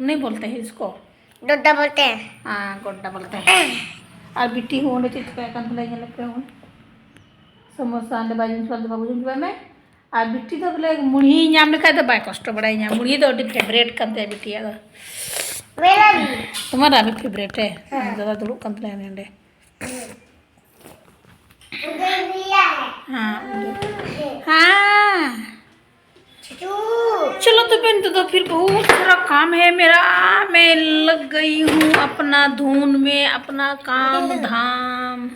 नहीं बोलते हैं इसको? डोडा बोलते हैं। हाँ, गोड्डा बोलते हैं। ᱟᱨ ᱵᱤᱴᱤ ᱦᱚᱸ ᱚᱸᱰᱮ ᱪᱮᱫ ᱪᱤᱠᱟᱹᱭ ᱠᱟᱱ ᱛᱟᱞᱮᱭᱟ, ᱧᱮᱞ ᱯᱮ ᱦᱚᱸ᱾ ᱥᱚᱢᱳᱥᱟ ᱚᱸᱰᱮ ᱵᱟᱭ ᱡᱚᱢ ᱪᱟᱵᱟ ᱞᱮᱫᱟ, ᱵᱟᱹᱵᱩ ᱡᱚᱢ ᱪᱟᱵᱟᱭ ᱢᱮ᱾ ᱟᱨ ᱵᱤᱴᱤ ᱫᱚ ᱵᱚᱞᱮ ᱢᱩᱲᱦᱤ ᱧᱟᱢ ᱞᱮᱠᱷᱟᱡ ᱫᱚ ᱵᱟᱭ ᱠᱚᱥᱴᱚ ᱵᱟᱲᱟᱭᱟ᱾ ᱢᱩᱲᱦᱤ ᱫᱚ ᱟᱹᱰᱤ ᱯᱷᱮᱵᱟᱨᱮᱴ ᱠᱟᱱ ᱛᱟᱭᱟ ᱵᱤᱴᱤᱭᱟᱜ ᱫᱚ᱾ ᱢᱮᱨᱟ ᱵᱷᱤ᱾ ᱛᱚᱢᱟᱨᱟ ᱵᱷᱤ ᱯᱷᱮᱵᱟᱨᱮᱴ ᱦᱮ᱾ ᱦᱮᱸ᱾ ᱫᱟᱫᱟ ᱫᱩᱲᱩᱵ ᱠᱟᱱ ᱛᱟᱞᱮᱭᱟ ᱱᱚᱰᱮ᱾ ᱩᱫᱷᱟᱨ ᱵᱷᱤ ᱦᱮ। हाँ, उधर। हाँ। चलो तो बहन, तो, तो फिर बहुत सारा काम है मेरा। मैं लग गई हूँ अपना धुन में, अपना काम धाम,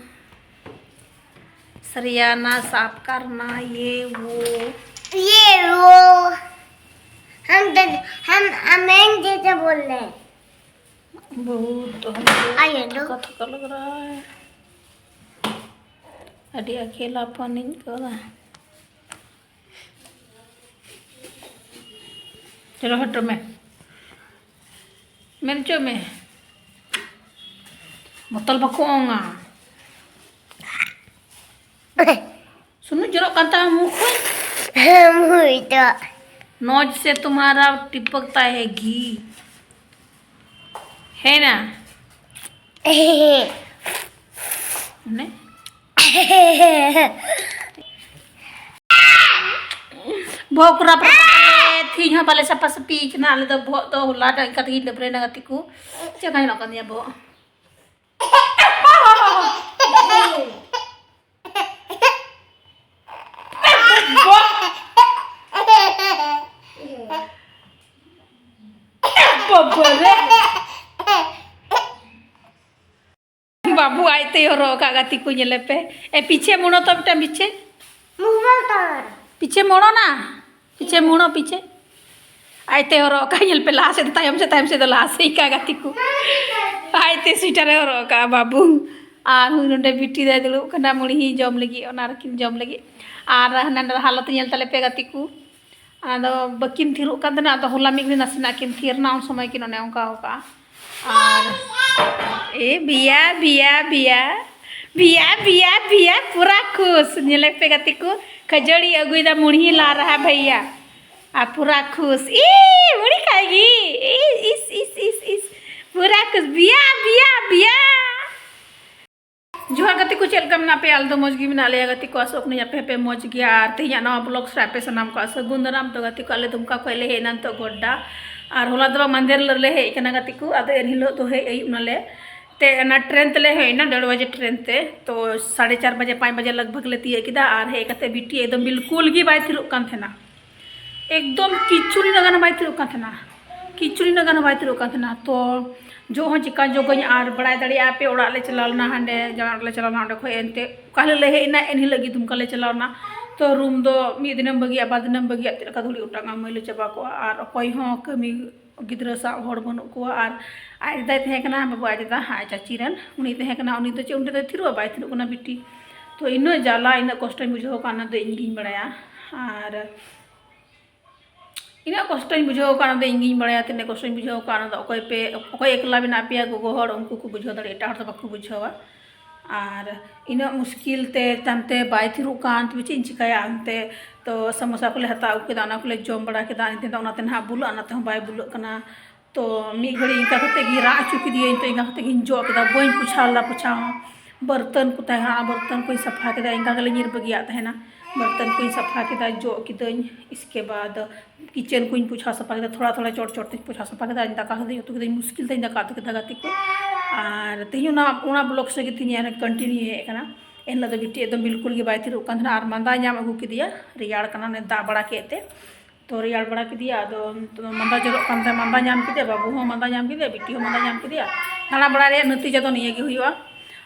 सरियाना, साफ करना, ये वो। ये वो। हम तो, हम अमेन जैसे बोल रहे हैं। बहुत हमको आइए दो। थका थका लग रहा है। ᱟᱹᱰᱤ ᱟᱹᱠᱮᱞᱟᱯᱚᱱᱤᱧ ᱟᱹᱭᱠᱟᱹᱣᱫᱟ᱾ ᱪᱚᱞᱚ ᱦᱚᱴᱚ ᱢᱮ᱾ ᱢᱮᱱ ᱦᱚᱪᱚ ᱢᱮ᱾ ᱵᱚᱛᱚᱞ ᱵᱟᱠᱚ ᱚᱝᱟ᱾ ᱥᱩᱱᱩᱡ ᱡᱚᱨᱚᱜ ᱠᱟᱱ ᱛᱟᱢᱟ ᱢᱩ ᱠᱷᱚᱱ᱾ ᱦᱮᱸ, ᱢᱩ ᱫᱚ᱾ नोज से तुम्हारा टिपकता है घी, है ना? ᱢᱟᱱᱮ ᱵᱚᱦᱚᱜ ᱠᱚ ᱨᱟᱯ ᱨᱟᱯ ᱠᱟᱛᱮ ᱛᱤᱦᱤᱧ ᱦᱚᱸ ᱵᱟᱞᱮ ᱥᱟᱯᱷᱟ ᱥᱟᱹᱯᱷᱤ ᱠᱟᱱᱟ᱾ ᱟᱞᱮ ᱫᱚ ᱵᱚᱦᱚᱜ ᱫᱚ ᱦᱚᱞᱟ ᱫᱚ ᱤᱱᱠᱟ ᱛᱮᱜᱮᱧ ᱰᱟᱹᱵᱽᱨᱟᱹᱭᱮᱱᱟ ᱜᱟᱛᱮ ᱠᱚ᱾ ᱪᱮᱫ ᱞᱮᱠᱟ ᱧᱮᱞᱚᱜ ᱠᱟᱱ ᱛᱤᱧᱟ ᱵᱚᱦᱚᱜ? ᱵᱟᱵᱟ ᱨᱮ᱾ ᱵᱟᱹᱵᱩ ᱟᱡ ᱛᱮᱭ ᱦᱚᱨᱚᱜ ᱟᱠᱟᱫ ᱜᱟᱛᱮ ᱠᱚ, ᱧᱮᱞᱮ ᱯᱮ᱾ ᱮ, ᱯᱤᱪᱷᱮ ᱢᱩᱲᱚ ᱛᱚ ᱢᱤᱫᱴᱟᱝ ᱯᱤᱪᱷᱮ᱾ ᱢᱩᱲᱚ ᱛᱚ᱾ ᱯᱤᱪᱷᱮ ᱢᱩᱲᱚ ᱱᱟ᱾ ᱯᱤᱪᱷᱮ ᱢᱩᱲᱚ ᱯᱤᱪᱷᱮ᱾ ᱟᱡ ᱛᱮᱭ ᱦᱚᱨᱚᱜ ᱟᱠᱟᱫ, ᱧᱮᱞ ᱯᱮ, ᱞᱟᱦᱟ ᱥᱮᱫ ᱫᱚ ᱛᱟᱭᱚᱢ ᱥᱮᱫ, ᱛᱟᱭᱚᱢ ᱥᱮᱫ ᱫᱚ ᱞᱟᱦᱟ ᱥᱮᱫ ᱠᱟ ᱜᱟᱛᱮ ᱠᱚ᱾ ᱟᱡ ᱛᱮ ᱥᱩᱭᱮᱴᱟᱨᱮ ᱦᱚᱨᱚᱜ ᱟᱠᱟᱫᱼᱟ ᱵᱟᱹᱵᱩ᱾ ᱟᱨ ᱱᱚᱰᱮ ᱵᱤᱴᱤ ᱫᱚᱭ ᱫᱩᱲᱩᱵ ᱠᱟᱱᱟ ᱢᱩᱲᱦᱤ ᱡᱚᱢ ᱞᱟᱹᱜᱤᱫ, ᱚᱱᱟ ᱨᱮᱠᱤᱱ ᱡᱚᱢ ᱞᱟᱹᱜᱤᱫ᱾ ᱟᱨ ᱦᱟᱱᱟ ᱱᱚᱰᱮ ᱦᱟᱞᱚᱛ ᱧᱮᱞ ᱛᱟᱞᱮ ᱯᱮ ᱜᱟᱛᱮ ᱠᱚ᱾ ᱟᱫᱚ ᱵᱟᱹᱠᱤᱱ ᱛᱷᱤᱨᱚᱜ ᱠᱟᱱ ᱛᱟᱦᱮᱱᱟ, ᱟᱫᱚ ᱦᱚᱞᱟ ᱢᱤᱫ ᱜᱷᱟᱹᱲᱤ ᱱᱟᱥᱮᱱᱟᱜ ᱠᱤᱱ ᱛᱷᱤᱨ ᱮᱱᱟ, ᱩᱱ ᱥᱚᱢᱚᱭ ᱠᱤᱱ ᱚᱱᱮ ᱚᱱᱠᱟ ᱟᱠᱟᱫᱼᱟ᱾ ᱟᱨ ᱮ ᱵᱤᱭᱟ, ᱵᱤᱭᱟ, ᱵᱤᱭᱟ, ᱵᱤᱭᱟ, ᱵᱤᱭᱟ, ᱵᱤᱭᱟ, ᱯᱩᱨᱟ ᱠᱷᱩᱥ᱾ ᱧᱮᱞᱮ ᱯᱮ ᱜᱟᱛᱮ ᱠᱚ, ᱠᱷᱟᱹᱡᱟᱹᱲᱤ ᱟᱹᱜᱩᱭᱮᱫᱟ ᱢᱩᱲᱦᱤ ᱞᱟ ᱨᱟᱦᱟ ᱵᱷᱟᱹᱭᱭᱟ᱾ ᱟᱨ ᱯᱩᱨᱟ ᱠᱷᱩᱥ, ᱤ ᱢᱩᱲᱦᱤ ᱠᱷᱟᱭᱮᱜᱤ, ᱤ, ᱤᱥ, ᱤᱥ, ᱤᱥ, ᱤᱥ, ᱯᱩᱨᱟ ᱠᱷᱩᱥ, ᱵᱤᱭᱟ, ᱵᱤᱭᱟ, ᱵᱤᱭᱟ᱾ ᱡᱚᱦᱟᱨ ᱜᱟᱛᱮ ᱠᱚ, ᱪᱮᱫ ᱞᱮᱠᱟ ᱢᱮᱱᱟᱜ ᱯᱮᱭᱟ? ᱟᱞᱮ ᱫᱚ ᱢᱚᱡᱽ ᱜᱮ ᱢᱮᱱᱟᱜ ᱞᱮᱭᱟ ᱜᱟᱛᱮ ᱠᱚ, ᱟᱥᱚᱜ ᱠᱟᱹᱱᱟᱹᱧ ᱟᱯᱮ ᱦᱚᱸᱯᱮ ᱢᱚᱡᱽ ᱜᱮᱭᱟ᱾ ᱟᱨ ᱛᱮᱦᱮᱧᱟᱜ ᱱᱟᱣᱟ vlogs ᱨᱮ ᱟᱯᱮ ᱥᱟᱱᱟᱢ ᱠᱚ ᱥᱟᱹᱜᱩᱱ ᱫᱟᱨᱟᱢ᱾ ᱛᱚ ᱜᱟᱛᱮ ᱠᱚ, ᱟᱞᱮ ᱫᱩᱢᱠᱟ ᱠᱷᱚᱡ ᱞᱮ ᱦᱮᱡ ᱮᱱᱟ ᱱᱤᱛᱚᱜ ᱜᱚᱰᱰᱟ, ᱟᱨ ᱦᱚᱞᱟ ᱫᱚ ᱵᱟᱝ ᱢᱟᱦᱫᱮᱨ ᱦᱤᱞᱳᱜ ᱞᱮ ᱦᱮᱡ ᱟᱠᱟᱱᱟ ᱜᱟᱛᱮ ᱠᱚ᱾ ᱟᱫᱚ ᱮᱱ ᱦᱤᱞᱳᱜ ᱫᱚ ᱦᱮᱡ ᱟᱹᱭᱩᱵ ᱱᱟᱞᱮ, ᱛᱮ ᱚᱱᱟ ᱴᱨᱮᱱ ᱛᱮᱞᱮ ᱦᱮᱡ ᱮᱱᱟ, ᱰᱮᱲ ᱵᱟᱡᱮ ᱴᱨᱮᱱ ᱛᱮ᱾ ᱛᱚ ᱥᱟᱲᱮ ᱪᱟᱨ ᱵᱟᱡᱮ, ᱯᱟᱸᱪ ᱵᱟᱡᱮ ᱞᱟᱜᱽ ᱵᱷᱟᱜᱽ ᱞᱮ ᱛᱤᱭᱟᱹᱜ ᱠᱮᱫᱟ᱾ ᱟᱨ ᱦᱮᱡ ᱠᱟᱛᱮ ᱵᱤᱴᱤ ᱮᱠᱫᱚᱢ ᱵᱤᱞᱠᱩᱞ ᱜᱮ ᱵᱟᱭ ᱛᱷᱤᱨᱚᱜ ᱠᱟᱱ ᱛᱟᱦᱮᱱᱟ, ᱮᱠᱫᱚᱢ ᱠᱤᱪᱷᱩ ᱨᱮᱱᱟᱜ ᱜᱟᱱ ᱵᱟᱭ ᱛᱷᱤᱨᱚᱜ ᱠᱟᱱ ᱛᱟᱦᱮᱱᱟ᱾ ᱠᱤᱪᱨᱤᱡ ᱩᱱᱟᱹᱜ ᱜᱟᱱ ᱦᱚᱸ ᱵᱟᱭ ᱛᱤᱨᱚᱜ ᱠᱟᱱ ᱛᱟᱦᱮᱱᱟ᱾ ᱛᱚ ᱡᱚᱜ ᱦᱚᱸ ᱪᱮᱠᱟ ᱡᱚᱜᱟᱹᱧ, ᱟᱨ ᱵᱟᱲᱟᱭ ᱫᱟᱲᱮᱭᱟᱜᱼᱟ ᱯᱮ, ᱚᱲᱟᱜ ᱞᱮ ᱪᱟᱞᱟᱣ ᱞᱮᱱᱟ, ᱦᱟᱸᱰᱮ ᱡᱟᱶᱟᱭ ᱚᱲᱟᱜ ᱞᱮ ᱪᱟᱞᱟᱣ ᱞᱮᱱᱟ, ᱚᱸᱰᱮ ᱠᱷᱚᱱ ᱮᱱᱛᱮ ᱚᱠᱟ ᱦᱤᱞᱳᱜ ᱞᱮ ᱦᱮᱡ ᱮᱱᱟ ᱮᱱ ᱦᱤᱞᱳᱜ ᱜᱮ ᱫᱩᱢᱠᱟ ᱞᱮ ᱪᱟᱞᱟᱣ ᱮᱱᱟ᱾ ᱛᱚ ᱨᱩᱢ ᱫᱚ ᱢᱤᱫ ᱫᱤᱱᱮᱢ ᱵᱟᱹᱜᱤᱭᱟ, ᱵᱟᱨ ᱫᱤᱱᱮᱢ ᱵᱟᱹᱜᱤᱭᱟ, ᱪᱮᱫ ᱞᱮᱠᱟ ᱫᱷᱩᱲᱤ ᱚᱴᱟᱝᱟ, ᱢᱟᱹᱭᱞᱟᱹ ᱪᱟᱵᱟ ᱠᱚᱜᱼᱟ, ᱟᱨ ᱚᱠᱚᱭ ᱦᱚᱸ ᱠᱟᱹᱢᱤ ᱜᱤᱫᱽᱨᱟᱹ ᱥᱟᱶ ᱦᱚᱲ ᱵᱟᱹᱱᱩᱜ ᱠᱚᱣᱟ᱾ ᱟᱨ ᱟᱡ ᱫᱟᱫᱟᱭ ᱛᱟᱦᱮᱸ ᱠᱟᱱᱟ, ᱵᱟᱹᱵᱩ ᱟᱡ ᱫᱟᱫᱟ, ᱟᱡ ᱪᱟᱪᱤ ᱨᱮᱱ, ᱩᱱᱤ ᱛᱟᱦᱮᱸ ᱠᱟᱱᱟ, ᱩᱱᱤ ᱫᱚ ᱪᱮᱫ ᱚᱸᱰᱮ ᱫᱚᱭ ᱛᱷᱤᱨᱚᱜᱼᱟ, ᱵᱟᱭ ᱛᱷᱤᱨᱚᱜ ᱠᱟᱱᱟ ᱵᱤᱴᱤ᱾ ᱛᱚ ᱤᱱᱟᱹᱜ ᱡᱟᱞᱟ, ᱤᱱᱟᱹᱜ ᱠᱚᱥᱴᱚᱧ ᱵᱩᱡᱷᱟᱹᱣ ᱠᱟᱜᱼᱟ, ᱚᱱᱟ ᱫᱚ ᱤᱧ ᱜᱤᱧ ᱵᱟᱲᱟᱭᱟ᱾ ᱟᱨ ᱤᱱᱟᱹᱜ ᱠᱚᱥᱴᱚᱧ ᱵᱩᱡᱷᱟᱹᱣ ᱠᱟᱜᱼᱟ, ᱚᱱᱟ ᱫᱚ ᱤᱧ ᱜᱤᱧ ᱵᱟᱲᱟᱭᱟ, ᱛᱤᱱᱟᱹᱜ ᱠᱚᱥᱴᱚᱧ ᱵᱩᱡᱷᱟᱹᱣ ᱠᱟᱜᱼᱟ, ᱚᱱᱟ ᱫᱚ ᱚᱠᱚᱭ ᱯᱮ, ᱚᱠᱚᱭ ᱮᱠᱞᱟ ᱢᱮᱱᱟᱜ ᱯᱮᱭᱟ ᱜᱚᱜᱚ ᱦᱚᱲ, ᱩᱱᱠᱩ ᱠᱚ ᱵᱩᱡᱷᱟᱹᱣ ᱫᱟᱲᱮᱭᱟᱜᱼᱟ, ᱮᱴᱟᱜ ᱦᱚᱲ ᱫᱚ ᱵᱟᱠᱚ ᱵᱩᱡᱷᱟᱹᱣᱟ᱾ ᱟᱨ ᱤᱱᱟᱹᱜ ᱢᱩᱥᱠᱤᱞ ᱛᱮ ᱛᱟᱭᱚᱢ ᱛᱮ ᱵᱟᱭ ᱛᱷᱤᱨᱚᱜ ᱠᱟᱱ, ᱛᱚᱵᱮ ᱪᱮᱫ ᱤᱧ ᱪᱤᱠᱟᱹᱭᱟ ᱮᱱᱛᱮ? ᱛᱚ ᱥᱟᱢᱳᱥᱟ ᱠᱚᱞᱮ ᱦᱟᱛᱟᱣ ᱟᱹᱜᱩ ᱠᱮᱫᱟ, ᱚᱱᱟ ᱠᱚᱞᱮ ᱡᱚᱢ ᱵᱟᱲᱟ ᱠᱮᱫᱟ᱾ ᱱᱤᱛᱚᱜ ᱫᱚ ᱚᱱᱟᱛᱮ ᱱᱟᱦᱟᱜ ᱵᱩᱞᱟᱹᱜ, ᱚᱱᱟ ᱛᱮᱦᱚᱸ ᱵᱟᱭ ᱵᱩᱞᱟᱹᱜ ᱠᱟᱱᱟ᱾ ᱛᱚ ᱢᱤᱫ ᱜᱷᱟᱹᱲᱤᱡ ᱤᱱᱠᱟ ᱠᱟᱛᱮ ᱜᱮ ᱨᱟᱜ ᱦᱚᱪᱚ ᱠᱮᱫᱮᱭᱟᱹᱧ, ᱛᱚ ᱤᱱᱠᱟ ᱠᱟᱛᱮ ᱜᱤᱧ ᱡᱚᱜ ᱠᱮᱫᱟ, ᱵᱟᱹᱧ ᱯᱳᱪᱷᱟᱣ ᱞᱮᱫᱟ ᱯᱳᱪᱷᱟᱣ ᱦᱚᱸ᱾ ᱵᱟᱹᱨᱛᱟᱹᱱ ᱠᱚ ᱛᱟᱦᱮᱸ ᱠᱟᱱᱟ, ᱵᱟᱹᱨᱛᱟᱹᱱ ᱠᱚᱧ ᱥᱟᱯᱷᱟ ᱠᱮᱫᱟ, ᱤᱱᱠᱟ ᱜᱮᱞᱮ ᱧᱤᱨ ᱵᱟᱹᱜᱤᱭᱟᱜ ᱛᱟᱦᱮᱱᱟ᱾ ᱵᱟᱹᱨᱛᱟᱹᱱ ᱠᱚᱧ ᱥᱟᱯᱷᱟ ᱠᱮᱫᱟ, ᱡᱚᱜ ᱠᱤᱫᱟᱹᱧ, ᱤᱥᱠᱮ ᱵᱟᱫ ᱠᱤᱪᱮᱱ ᱠᱚᱧ ᱯᱳᱪᱷᱟᱣ ᱥᱟᱯᱷᱟ ᱠᱮᱫᱟ, ᱛᱷᱚᱲᱟ ᱛᱷᱚᱲᱟ ᱪᱚᱴ ᱪᱚᱴ ᱛᱮᱧ ᱯᱳᱪᱷᱟᱣ ᱥᱟᱯᱷᱟ ᱠᱮᱫᱟ, ᱫᱟᱠᱟ ᱠᱚᱫᱚᱧ ᱩᱛᱩ ᱠᱮᱫᱟᱹᱧ, ᱢᱩᱥᱠᱤᱞ ᱛᱮᱧ ᱫᱟᱠᱟ ᱩᱛᱩ ᱠᱮᱫᱟ ᱜᱟᱛᱮ ᱠᱚ᱾ ᱟᱨ ᱛᱮᱦᱮᱧ ᱚᱱᱟ, ᱚᱱᱟ ᱵᱞᱚᱜ ᱥᱮ ᱜᱮ ᱛᱮᱦᱮᱧ ᱟᱨᱦᱚᱸ ᱠᱚᱱᱴᱤᱱᱤᱭᱩ ᱦᱮᱡ ᱟᱠᱟᱱᱟ᱾ ᱮᱱᱦᱤᱞᱳᱜ ᱫᱚ ᱵᱤᱴᱤ ᱮᱠᱫᱚᱢ ᱵᱤᱞᱠᱩᱞ ᱜᱮ ᱵᱟᱭ ᱛᱷᱤᱨᱚᱜ ᱠᱟᱱ ᱛᱟᱦᱮᱱᱟ, ᱟᱨ ᱢᱟᱸᱫᱟ ᱧᱟᱢ ᱟᱹᱜᱩ ᱠᱮᱫᱮᱭᱟ, ᱨᱮᱭᱟᱲ ᱠᱟᱱᱟ, ᱚᱱᱮ ᱫᱟᱜ ᱵᱟᱲᱟ ᱠᱮᱫ ᱛᱮ᱾ ᱛᱚ ᱨᱮᱭᱟᱲ ᱵᱟᱲᱟ ᱠᱮᱫᱮᱭᱟ, ᱟᱫᱚ ᱱᱤᱛᱚᱜ ᱫᱚ ᱢᱟᱸᱫᱟ ᱡᱚᱨᱚᱜ ᱠᱟᱱ ᱛᱟᱭᱟ, ᱢᱟᱸᱫᱟ ᱧᱟᱢ ᱠᱮᱫᱮᱭᱟ, ᱵᱟᱹᱵᱩ ᱦᱚᱸ ᱢᱟᱸᱫᱟ ᱧᱟᱢ ᱠᱮᱫᱮᱭᱟ, ᱵᱤᱴᱤ ᱦᱚᱸ ᱢᱟᱸᱫᱟ ᱧᱟᱢ ᱠᱮᱫᱮᱭᱟ᱾ ᱫᱟᱬᱟ ᱵᱟᱲᱟᱭ ᱨᱮᱭᱟᱜ ᱱᱟᱹᱛᱤᱡᱟ ᱫᱚ ᱱᱤᱭᱟᱹ ᱜᱮ ᱦᱩᱭᱩᱜᱼᱟ᱾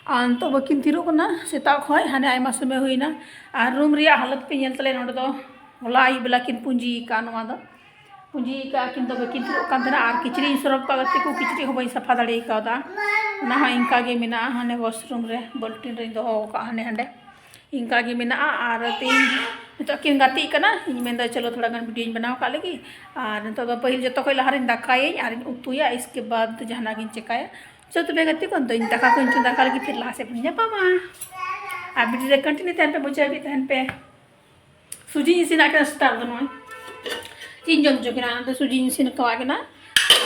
ᱟᱨ ᱱᱤᱛᱚᱜ ᱵᱟᱹᱠᱤᱱ ᱛᱷᱤᱨᱚᱜ ᱠᱟᱱᱟ, ᱥᱮᱛᱟᱜ ᱠᱷᱚᱱ ᱦᱟᱱᱮ ᱟᱭᱢᱟ ᱥᱚᱢᱚᱭ ᱦᱩᱭᱱᱟ᱾ ᱟᱨ ᱨᱩᱢ ᱨᱮᱭᱟᱜ ᱦᱟᱞᱚᱛ ᱯᱮ ᱧᱮᱞ ᱛᱟᱞᱮᱭᱟ, ᱱᱚᱸᱰᱮ ᱫᱚ ᱦᱚᱞᱟ ᱟᱹᱭᱩᱵ ᱵᱮᱞᱟ ᱠᱤᱱ ᱯᱩᱸᱡᱤ ᱟᱠᱟᱫᱼᱟ, ᱱᱚᱣᱟ ᱫᱚ ᱯᱩᱸᱡᱤ ᱟᱠᱟᱫᱼᱟ ᱠᱤᱱ, ᱛᱚ ᱵᱟᱹᱠᱤᱱ ᱛᱷᱤᱨᱚᱜ ᱠᱟᱱ ᱛᱟᱦᱮᱱᱟ᱾ ᱟᱨ ᱠᱤᱪᱨᱤᱡ ᱤᱧ ᱥᱚᱨᱚᱯ ᱠᱟᱜ ᱜᱟᱛᱮ ᱠᱚ, ᱠᱤᱪᱨᱤᱡ ᱦᱚᱸ ᱵᱟᱹᱧ ᱥᱟᱯᱷᱟ ᱫᱟᱲᱮ ᱠᱟᱣᱫᱟ, ᱚᱱᱟ ᱦᱚᱸ ᱤᱱᱠᱟ ᱜᱮ ᱢᱮᱱᱟᱜᱼᱟ, ᱦᱟᱱᱮ ᱣᱟᱥᱨᱩᱢ ᱨᱮ ᱵᱟᱹᱞᱴᱤᱱ ᱨᱮᱧ ᱫᱚᱦᱚ ᱟᱠᱟᱫᱼᱟ ᱦᱟᱱᱮ ᱦᱟᱸᱰᱮ᱾ ᱤᱱᱠᱟ ᱜᱮ ᱢᱮᱱᱟᱜᱼᱟ᱾ ᱟᱨ ᱛᱮᱦᱮᱧ ᱱᱤᱛᱚᱜ ᱠᱤᱱ ᱜᱟᱛᱮᱜ ᱠᱟᱱᱟ, ᱤᱧ ᱢᱮᱱᱫᱟ ᱪᱚᱞᱚ ᱛᱷᱚᱲᱟ ᱜᱟᱱ ᱵᱷᱤᱰᱤᱭᱳᱧ ᱵᱮᱱᱟᱣ ᱠᱟᱜ ᱞᱮᱜᱮ᱾ ᱟᱨ ᱱᱤᱛᱚᱜ ᱫᱚ ᱯᱟᱹᱦᱤᱞ ᱡᱚᱛᱚ ᱠᱷᱚᱱ ᱞᱟᱦᱟ ᱨᱤᱧ ᱫᱟᱠᱟᱭᱟᱹᱧ ᱟᱨᱤᱧ ᱩᱛᱩᱭᱟ, ᱤᱥᱠᱮ ᱵᱟᱫ ᱡᱟᱦᱟᱱᱟᱜ ᱜᱤᱧ ᱪᱮᱠᱟᱭᱟ᱾ ᱪᱚ ᱛᱚᱵᱮ ᱜᱟᱛᱮ ᱠᱚ, ᱱᱤᱛᱚᱜ ᱤᱧ ᱫᱟᱠᱟ ᱠᱚᱧ ᱪᱚᱸᱫᱟ ᱠᱟᱜ ᱞᱮᱜᱮ, ᱯᱷᱤᱨ ᱞᱟᱦᱟ ᱥᱮᱫ ᱵᱚᱱ ᱧᱟᱯᱟᱢᱟ᱾ ᱟᱨ ᱵᱷᱤᱰᱤᱭᱳ ᱨᱮ ᱠᱚᱱᱴᱤᱱᱤᱭᱩ ᱛᱟᱦᱮᱱ ᱯᱮ, ᱢᱩᱪᱟᱹᱫ ᱦᱟᱹᱵᱤᱡ ᱛᱟᱦᱮᱱ ᱯᱮ᱾ ᱥᱩᱡᱤᱧ ᱤᱥᱤᱱᱟᱜ ᱠᱟᱱᱟ ᱥᱮᱛᱟᱜ ᱨᱮᱫᱚ, ᱱᱚᱜᱼᱚᱭ ᱪᱮᱫ ᱤᱧ ᱡᱚᱢ ᱦᱚᱪᱚ ᱠᱤᱱᱟ, ᱚᱱᱟᱛᱮ ᱥᱩᱡᱤᱧ ᱤᱥᱤᱱ ᱟᱠᱟᱣᱟᱫ ᱠᱤᱱᱟ᱾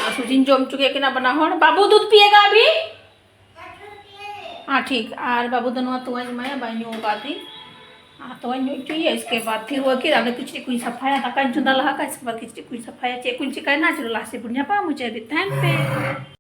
ᱟᱨ ᱥᱩᱡᱤᱧ ᱡᱚᱢ ᱦᱚᱪᱚ ᱠᱮᱫ ᱠᱤᱱᱟ ᱵᱟᱱᱟ ᱦᱚᱲ᱾ ᱵᱟᱹᱵᱩ ᱫᱩᱫᱷ ᱯᱤᱭᱮᱜᱟ ᱟᱵᱷᱤ? ᱦᱮᱸ ᱴᱷᱤᱠ᱾ ᱟᱨ ᱵᱟᱹᱵᱩ ᱫᱚ ᱱᱚᱣᱟ ᱛᱚᱣᱟᱧ ᱮᱢᱟᱭᱟ, ᱵᱟᱭ ᱧᱩ ᱟᱠᱟᱫ ᱛᱤᱧ᱾ ᱟᱨ ᱛᱚᱣᱟᱧ ᱧᱩ ᱦᱚᱪᱚᱭᱮᱭᱟ, ᱤᱥᱠᱮ ᱵᱟᱫ ᱯᱷᱤᱨ ᱣᱟᱠᱤᱨ ᱟᱫᱚ ᱠᱤᱪᱨᱤᱡ ᱠᱚᱧ ᱥᱟᱯᱷᱟᱭᱟ, ᱫᱟᱠᱟᱧ ᱪᱚᱸᱫᱟ ᱞᱟᱦᱟ ᱠᱟᱜᱼᱟ, ᱤᱥᱠᱮ ᱵᱟᱫ ᱠᱤᱪᱨᱤᱡ ᱠᱚᱧ ᱥᱟᱯᱷᱟᱭᱟ, ᱪᱮᱫ ᱠᱚᱧ ᱪᱤᱠᱟᱭᱟ ᱱᱟ, ᱪᱚᱞᱚ ᱞᱟᱦᱟ ᱥᱮᱫ ᱵᱚᱱ ᱧᱟᱯᱟᱢᱟ, ᱢᱩᱪᱟᱹᱫ ᱦᱟᱹᱵᱤᱡ ᱛᱟᱦᱮᱱ ᱯᱮ᱾